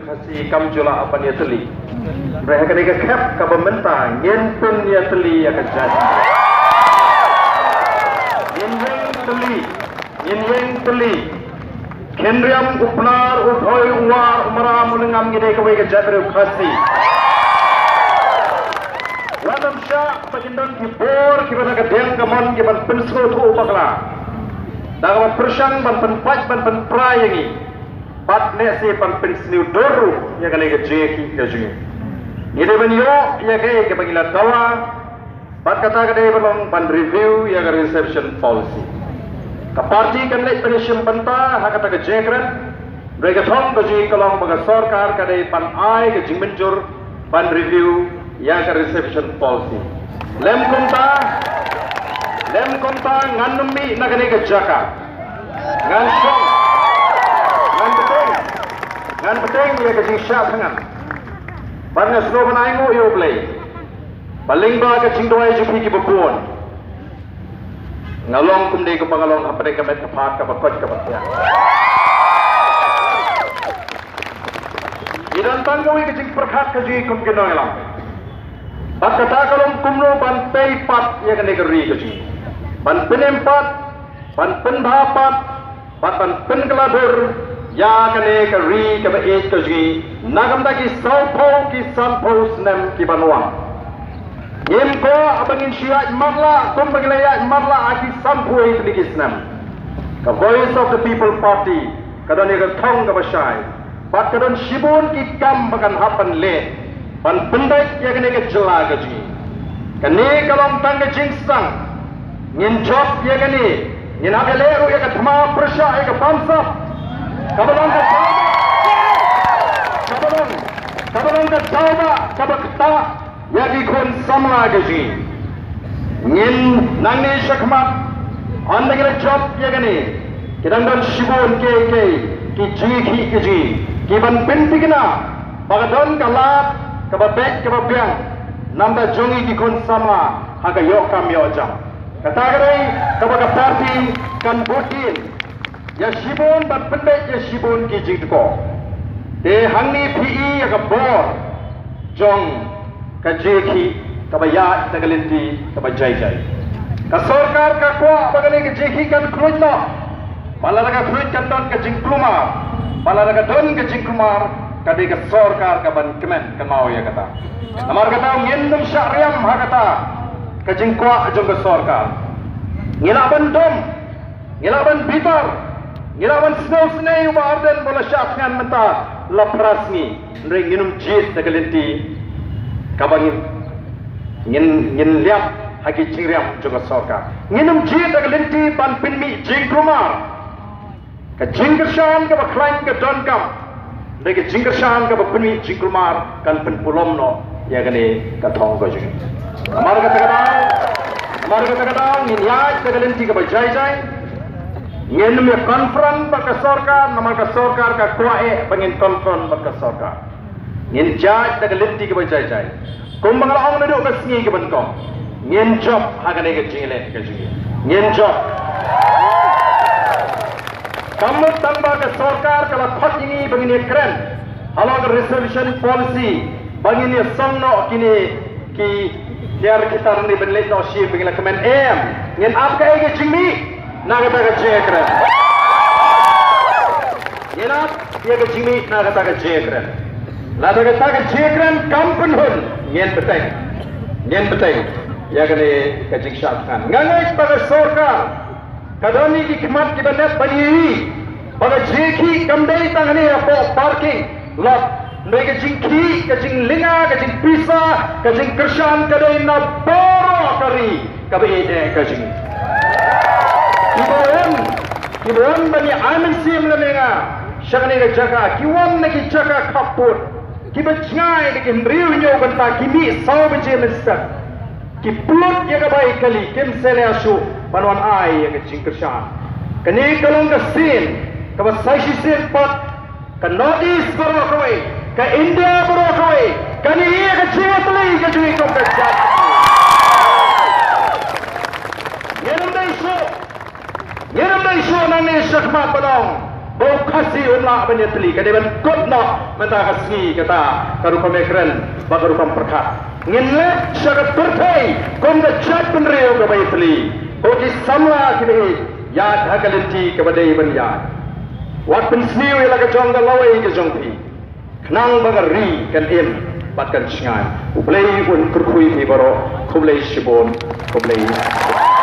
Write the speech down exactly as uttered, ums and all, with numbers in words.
Khasi kam ju lah ban ïatylli. Hynrei ha kane ka khep kaba mynta ngin pynïatylli ïa ka jait. Ngin ïeng tylli. Ngin ïeng tylli. Khynriam, u Pnar, u Bhoi, u War, u Maram, u Lyngngam, ngi dei kawei ka jaitbynriew Khasi. Wat ym shah ba kin don ki bor kiba na ka diang ka mon kiban pynsngewthuh bakla da kaba pyrshang ban pynpait ban pynpra ïa ngi. Bad lehse ban pynsniew dur ruh ïa kane ka jingïakhih ka jong ngi. Ngi dei ban ïoh ïa kaei kaba ngi la dawa. Bad kata ka dei ban long ban review ïa ka reservation policy. Ka party kan leit ban ïashim bynta ha kata ka jingkren. Hynrei ka thong ka jong ngi ka long ba ka sorkar ka dei ban ai ka jingmynjur ban review ïa ka reservation policy. Lem kumta, lem kumta ngan ym mih na kane ka jaka. Ngan shong, ngan bteng, ngan bteng ïa ka jingshah thngan. Bad nga sngewbha ban ainguh ïa U Blei ba lyngba ka jingduwai jong phi kiba bun, nga long kumne kumba nga long hapdeng ka met ka phad kaba koit kaba thiang. Ngi don tang kawei ka jingpyrkhat ka jong ngi kum ki nongïalam. Bad kata ka long kumno ban tei pat ïa kane ka ri ka jong ngi. Ban pynim pat, ban pynbha pat, bad ban pynkylla dur ïa kane ka ri kaba ïeit ka jong ngi na ka bynta ki sawphew ki sanphew snem kiban wan. Ngim kwah ba ngin shu ïaid matlah kumba ngi la ïaid matlah ha ki sanphew tylli ki snem. Ka Voice of the People Party ka don ïa ka thong kaba shai bad ka don shibun ki kam ba kan hap ban leh ban pyndait ïa kane ka jylla ka jong ngi. Kane ka long tang ka jingsdang. Ngin jop ïa kane. Ngin hap ïaleh ruh ïa ka thma pyrshah ïa ka bamsap. Kaba long ka tawbah, kaba long, kaba long ka tawbah kaba ktah ïa ki khun samla ka jong ngi. Ngin nangne shakhmat, ynda ngi la jop ïa kane, ki dang don shibun kiei kiei ki jingïakhih ka jong ngi kiban pynthikna ba ka don ka lad kaba beit kaba biang na bynta jong ngi ki khun samla ha ka ïoh kam ïoh jam. Kata ka dei kaba ka party kan bud dien ïa shibun bad pynbeit ïa shibun ki jingtkoh. Te hangne phi i ïa ka bor jong ka jingïakhih kaba ïaid da ka lynti kaba jai jai. Ka sorkar ka kwah ba kane ka jingïakhih kan khluit noh. Ba lada ka khluit kan don ka jingkulmar, ba lada ka don ka jingkulmar, ka dei ka sorkar kaban kmen kynmaw ïa kata. Namar kata ngin ym shah riam ha kata ka jingkwah jong ka sorkar. Ngi lah ban dom, ngi lah ban bitar, ngi lah ban sngewsynei, u Bah Ardent ba la shah thngan mynta la phra sngi. Hynrei ngin ym jied da ka lynti kaba ngin, ngin, ngin liam ha ki jingriam jong ka sorkar. Ngin ym jied da ka lynti ban pynmih jingkulmar. Ka jingkyrshan kaba khlaiñ ka donkam. Hynrei ka jingkyrshan kaba pynmih jingkulmar kan pynpulom noh ïa kane ka thong ka jong ngi. Namar kata ka daw, namar kata ka daw ngin ïaid da ka lynti kaba jai jai. Ngin ym ïa confront bad ka sorkar, namar ka sorkar ka kwah eh ba ngin confront bad ka sorkar. Ngin ïaid da ka lynti kaba jai jai. Kumba nga la ong naduh ka sngi kaba nyngkong, ngin jop ha kane ka jingïaleh ka jong ngi. Ngin jop. Kam mut tang ba ka sorkar ka la khot ïa ngi ba ngin ïa kren halor ka reservation policy ba ngin ïa song noh kine ki tiar ki tar ne ban leit noh shim ba ngin la kmen, em. Ngin ap kaei ka jingmih na kata ka jingkren. Ngin ap ïa ka jingmih na kata ka jingkren. Lada kata ka jingkren kam pynhun, ngin bteng. Ngin bteng ïa kane ka jingshah thngan. Nga ngeit ba ka sorkar ka don ïa ki khmat kiba nep ban ïohi ba ka jingkhih kam dei tang hangne hapoh parking lot. Hynrei ka jingkhih, ka jinglynga, ka jingpisa, ka jingkyrshan ka dei na baroh ka ri kaba ïeit eh ka jong ngi. Kiba wan, kiba wan ban ïa ai mynsiem lem ïa nga sha kane ka jaka, ki wan na ki jaka khappud, kiba jngai da ki hynriew hynñiew kynta, ki mih saw baje mynstep. Ki pynlut ïa ka bai kali, kim sngewleh shuh ban wan ai ïa ka jingkyrshan. Kane ka long ka sien kaba sa shisien pat ka North East baroh kawei, ka India baroh kawei, kan ïohi ïa ka jingïatylli ka jong ngi kum ka jait. Ngin ym dei shuh, ngin ym dei shuh nangne shakhmat ban ong Ba u Khasi um lah ban ïatylli, ka dei ban kut noh mynta ka sngi kata ka rukom ïakren bad ka rukom pyrkhat. Ngin leit sha ka pyrthei kum ka jaitbynriew kaba ïatylli. Ko ki samla kiba ïeit, ïaid ha ka lynti kaba dei ban ïaid. Wat pynsniew ïa la ka jong ka lawei ka jong phi, khnang ba ka ri kan im bad kan shngaiñ. U Blei un kyrkhu ïa phi baroh. Khublei shibun. Khublei.